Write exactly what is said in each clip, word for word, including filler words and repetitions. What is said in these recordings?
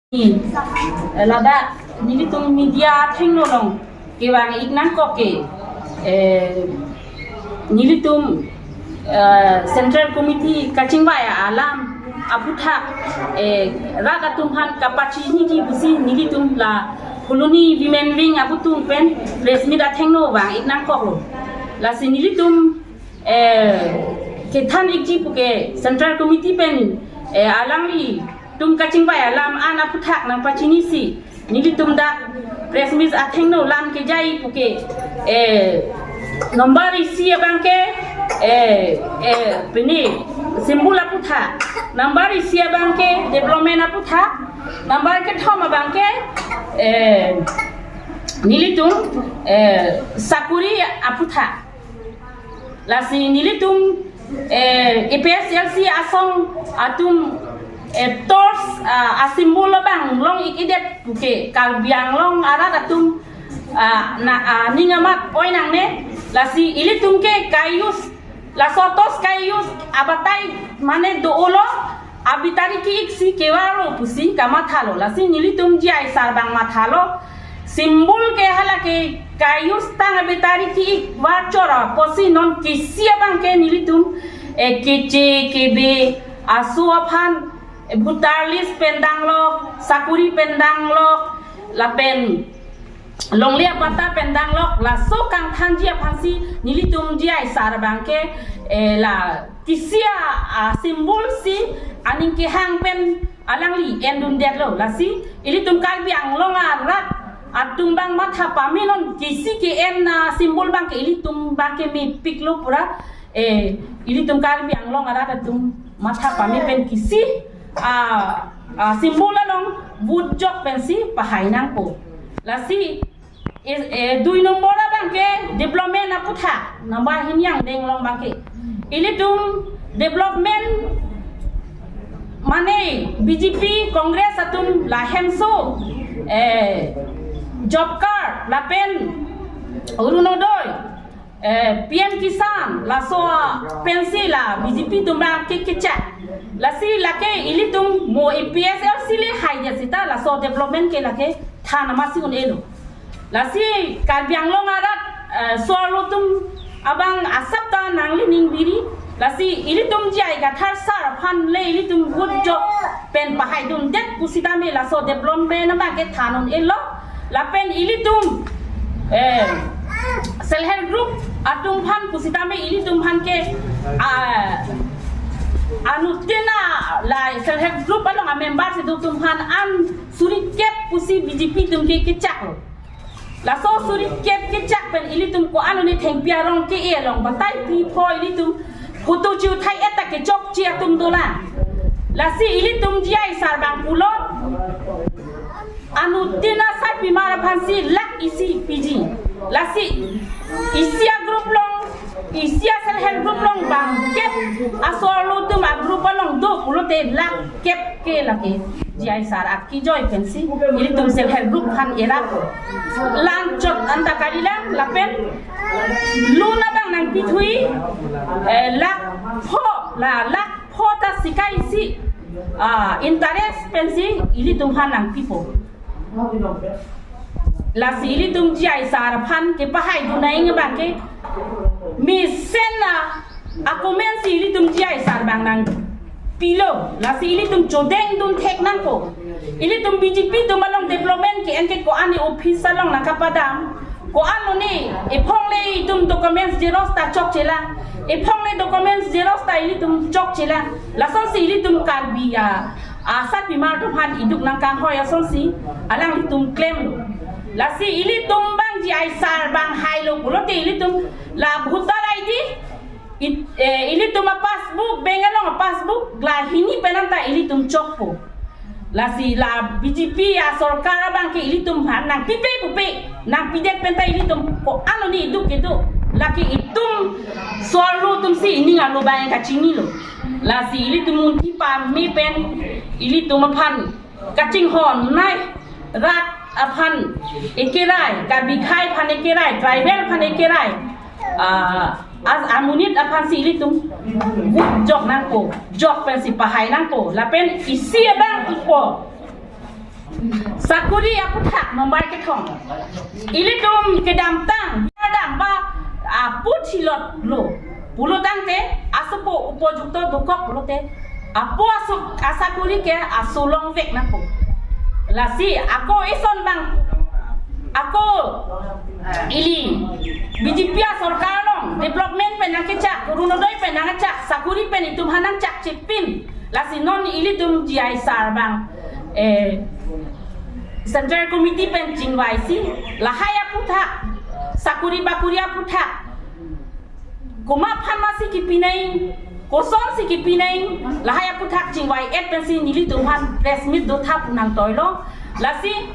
Ladak nelitum media athengno along kevang-ik nangkok ke, eh, nelitum, eh, Central Committee kachingvai alam aputhak, eh, rat atum aphan kapachiniji pusi nelitum la Phuloni Women Wing aputhak pen press meet athengno vang-ik nangkoklo. Lasi nelitum, eh, kethan-ikji puke Central Committee pen, eh, alanglitum kachingvai alam an aputhak nangpachinisi nelitum dak press meet athengno lam kejai puke, eh, number isi abangke, eh, eh, pini symbol aputhak, number isi abangke development aputhak, number kethom abangke, eh, nelitum, eh, sakuri aputhak. Lasi nelitum, eh, A P H L C asong atum, eh, torch, ah, asymbol abang long-ik-edet puke Karbi Anglong arat atum, ah, na, ah, ning amat oi nangne. Lasi ilitum ke ka-use, laso torch ka-use abatai mane do-olo, abitari ki-ik si kevarlo pusi kamathalo. Lasi nelitum G I sir abang mathalo. Symbol ke hala ke ka-use tang abitari ki-ik varchor apotsi non kisi abangke nelitum, eh, keche kebe aso aphan, eh, voter list pen danglok, sakuri pen danglok, lapen longle apatta pen danglok, laso kangthanji aphansi nelitum G I sir abangke, eh, la kisi a, ah, symbol si aning kehang pen alangli endundetlo. Lasi ilitum Karbi Anglong arat atum abang matha pame non kisi ke-en, ah, symbol abangke ilitum abangke mepiklo pura, eh, ilitum Karbi Anglong arat atum matha pame pen kisi, ah, ah, symbol along vote jok pensi pahai nangpo. Lasi is, eh, dui nombor abangke development aputhak, number hini angdeng along abangke. Ilitum development mane B J P Congress atum lahemso, eh, job card lapen Orunodoi, eh, P M Kisan, laso pensi la B J P atum abangke kechak. Lasi lake ilitum mo A P H L C le haidet seta laso development ke lake than amatsi un-elo. Lasi Karbi Anglong arat, eh, so-arlo atum abang asap ta nangli ning biri. Lasi ilitum G I Kathar sir aphan le ilitum vote jok pen pahaidundet pusitame laso development abangke than un-elo. Lapen ilitum, eh, self help group atum aphan pusitame ilitum aphan ke, ah, anuttin a la self help group along a member si do atum aphan an suri kep pusi B J P atum ke kechaklo. Laso suri kep kechak pen ilitum ko-an lone thengpi arong ke-e along batai pi pho ilitum photo chiuthai-et ta kechokche atum dolang. Lasi ilitum G I sir abang pulo, anuttin a sarpimar aphansi lakh isi piji. Lasi isi a group along, isi a self help group along bangkep aso-arlo atum a group along do pulote lakh kep ke lake G I sir akijoi pensi ilitum self help group aphan erap. Lanchot anta kalilang lapen loan abang nangpithui, eh, lakh pho, la lakh pho ta sikai isi, ah, interest pensi ilitum aphan nangpipo. Lasi ilitum G I sir aphan kepahaidun nang abangke mesen a akomensi ilitum G I sir abang nangpilo. Lasi ilitum chodengdun thek nangpo. Ilitum B J P atum along development ke-en ke ko-an office along nangkapadam, ko-an lone ephong le itum documents xerox ta chokchelang, ephong le documents xerox ta ilitum chokchelang. Lasonsi ilitum Karbi a, asarpimar atum aphan iduk nangkanghoi asonsi alanglitum klemlo. Lasi ilitum abang G I sir abang hailo pulote ilitum la voter I D, it, eh, ilitum a passbook, bank along a passbook la hini pen anta ilitum chokpo. Lasi la B J P a sorkar abangke ilitum aphan nangpipe pupe, nangpidet pen ta ilitum ko-an lone iduk kedo. Lake itum so-arlo atumsi ining arlo abang kachinilo. Lasi ilitum munthi pame pen ilitum aphan kachinghon nai, rat aphan ekerai, Karbi akhai aphan ekerai, tribal aphan ekerai, ah, as amonit aphansi ilitum vote jok nangpo, jok pensi pahai nangpo. Lapen isi abang ipo, Sakuri aputhak number kethom. Ilitum kedamtang, kedam ba, ah, puthilot lo. Pulotangte, asopo upojukto dokok pulote, apo aso, asakuri ke aso longvek nangpo. Lasi, ako ison bang, ako ili, B J P asorkar along, development pen nangkechak, Orunodoi pen nangkechak, sakuri pen itum aphan nangchakchepin. Lasi non ilitum G I sir bang, eh, Central Committee pen chingvaisi, lahai aputhak, sakuri bakuri aputhak, komat aphan masi kipinai, kosonsi kipinai, lahai aputhak chingvai-et pensi nelitum aphan press meet dotha pu nangtoilo. Lasi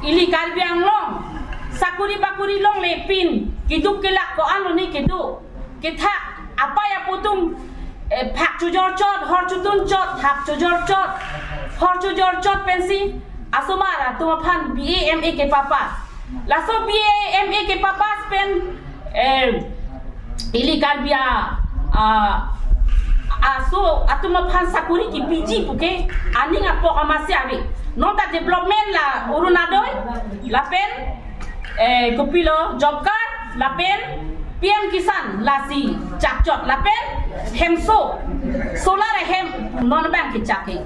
ili Karbi Anglong, sakuri bakuri longlepin, keduk kelak ko-an lone kedo, kethak, apei apo atum, eh, phak chojorchot, hor chodunchot, thap chojorchot, hor chojorchot pensi, asomar atum aphan B A M A kepapass. Laso B A M A kepapass pen, eh, ili Karbi a, a, aso atum aphan sakuri kipiji puke, aning apok amatsi ave. Nonta development la Orunodoi, lapen, eh, kopilo job card, lapen P M Kisan, lasi chakchot, lapen hemso, solar ahem, non bang kechak ke.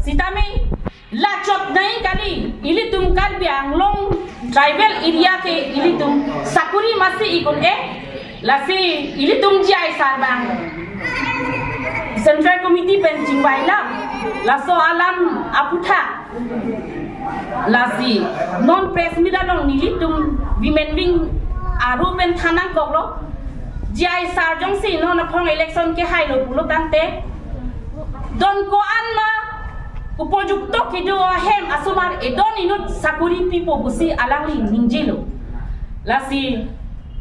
Sitame, lachot nai kali, ilitum Karbi Anglong tribal area ke ilitum sakuri masi ikun e, lasi ilitum G I sir bang Central Committee pen chingvailap, laso alam aputhak. Lasi non press meet along nelitum women wing aru pen than nangkoklo. G I sir jongsi non aphong election kehailo pulotangte, don ko-an ma upojukto kedo ahem asomar edon inut sakuri pipo pusi alangli ningjelo. Lasi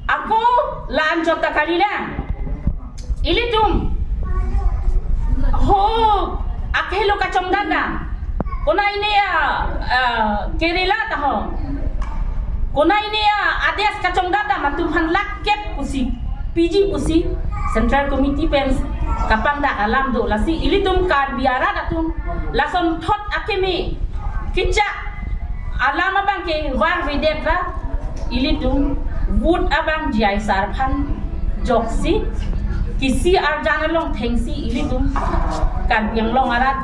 ako la-an jota kalilang. Ilitum ho akhelo kachongdanda. Konat ini ya, eh, Kerala ta ho. Konat ini ya ades kachongdanda atum aphan lakh kep pusi, piji pusi, Central Committee pen kapangdak alam do. Lasi ilitum Karbi arat atum lasonthot akeme kechak alam abang ke varvedet ra, ilitum vote abang G I sir aphan joksi, kisi arjan along thengsi ilitum Karbi Anglong arat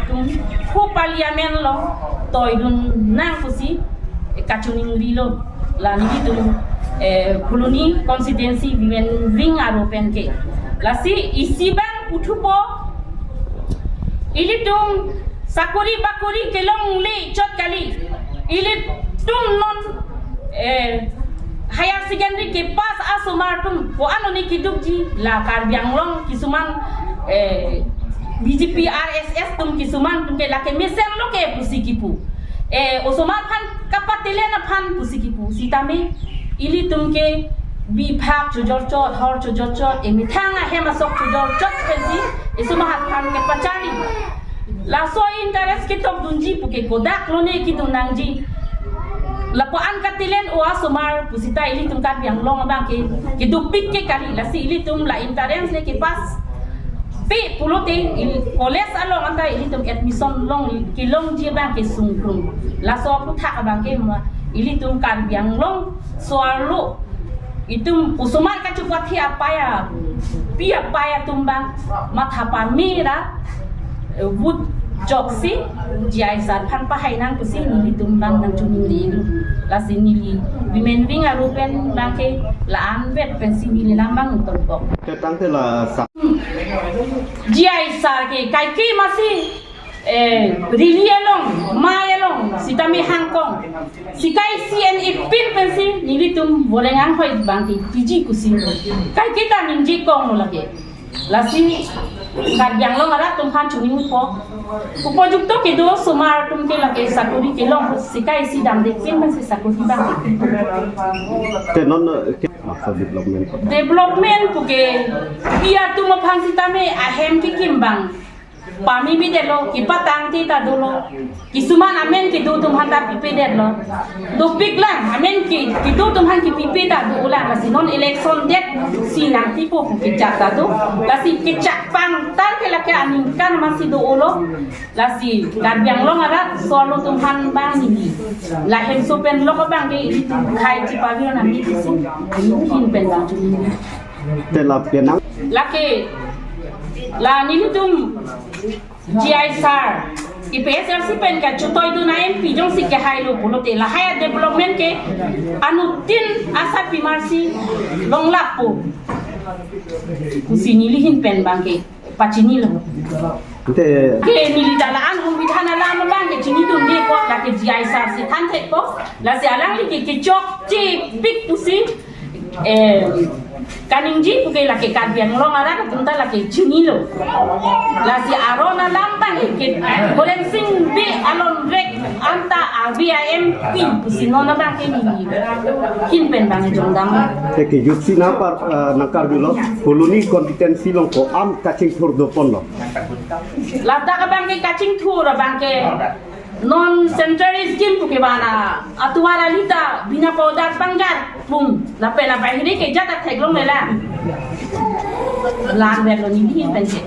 atum ho Parliament along toidun nang pusi kachiningrilo. La nelitum, eh, Phuloni constituency women wing aru pen ke. Lasi isi bang puthupo, ilitum sakuri bakuri kelongle chot kali. Ilitum non, eh, higher secondary kepass asomar atum ko-an lone kedukji, la Karbi Anglong kisuman, eh, B J P R S S atum kisuman atum ke lake mesenlo ke pusi kipu. Eh, osomar aphan kapatelen aphan pusi kipu. Sitame ilitum ke bi phak chojorchot, hor chojorchot, emethang ahem asok chojorchot pensi, osomar aphan kepacharli. Laso interest ketokdunji puke kodak lone kedun nangji. Lapu-an katelen o asomar pusita ilitum Karbi Anglong abang ke kedopik ke kali, lasi ilitum la entrance le kepass pe pulote il-, college along anta ilitum admission long kelongji abang ke sungkrung. Laso aputhak abang ke ma ilitum Karbi Anglong so-arlo itum osomar kachopathi apei a, pi apei atum bang matha pamera, eh, vote joksi G I sir aphan pahai nang pusi nelitum bang nangchiningri. Lasi neli women wing aru pen bang ke la-an vet pensi neli lam bang tongkok. Te tangte la sa- G I sir ke kaike masi, eh, rally along, mai along, sitame hangkong. Sikai C N A pin pensi nelitum Boreng anghoi bang ke piji kusi. Kaike ta ningje kong lo lake. Lasi Karbi Anglong arat atum aphan chiningpo. Upojukto kedo osomar atum ke lake sakuri kelong, sikai isi damde pin pensi sakuri bang. Te non, eh, ke masa development kota. Development puke pi atum aphan sitame ahem kekim bang. Pamemedetlo, kepatangte ta dolo. Kisuman amen kedo atum aphan ta pipedetlo. Dopiklang, amen ke, kedo atum aphan kepipe ta dolang. Lasi non election det si nangpipo pu kejat ta do. Lasi kejat pangtar ke lake aningkan amatsi dolo. Lasi Karbi Anglong arat arloso atum aphan bang neli, lahemso pen lok abang ke ilitum khei chipavir nangji pusi nelihin pen bang chunine. Te la penang. Lake, la nelitum G I sir, APHLC pen kachetoidun a-M P jongsi kehailo pulote lahai development ke anuttin asapimar si longlapo pusi nelihin pen bang ke pachinilo. Te ke neli ta la-an hum bidhan alam abang ke chinidunde ko, lake G I sir si thanthek ko. Lasi alangli ke kechokchepik pusi, eh, kaningje pu ke lake Karbi Anglong arat atum ta lake chinilo. Lasi aron alam abang ke Holensing Bey alonrek anta a-V I M P pusi non abang ke nelihin pen bang jongdam. Te kejutsi nangpar, eh, nangkarjulo, Colony constituency along ko-an kachingthur doponlo. Ladak abang ke kachingthur abang ke non sanitary scheme pu ke bana atovar ali ta bina powder pangjar pum. Lapen labahiri ke jat ta theklonglelang. Langverlo nelihin pen ke.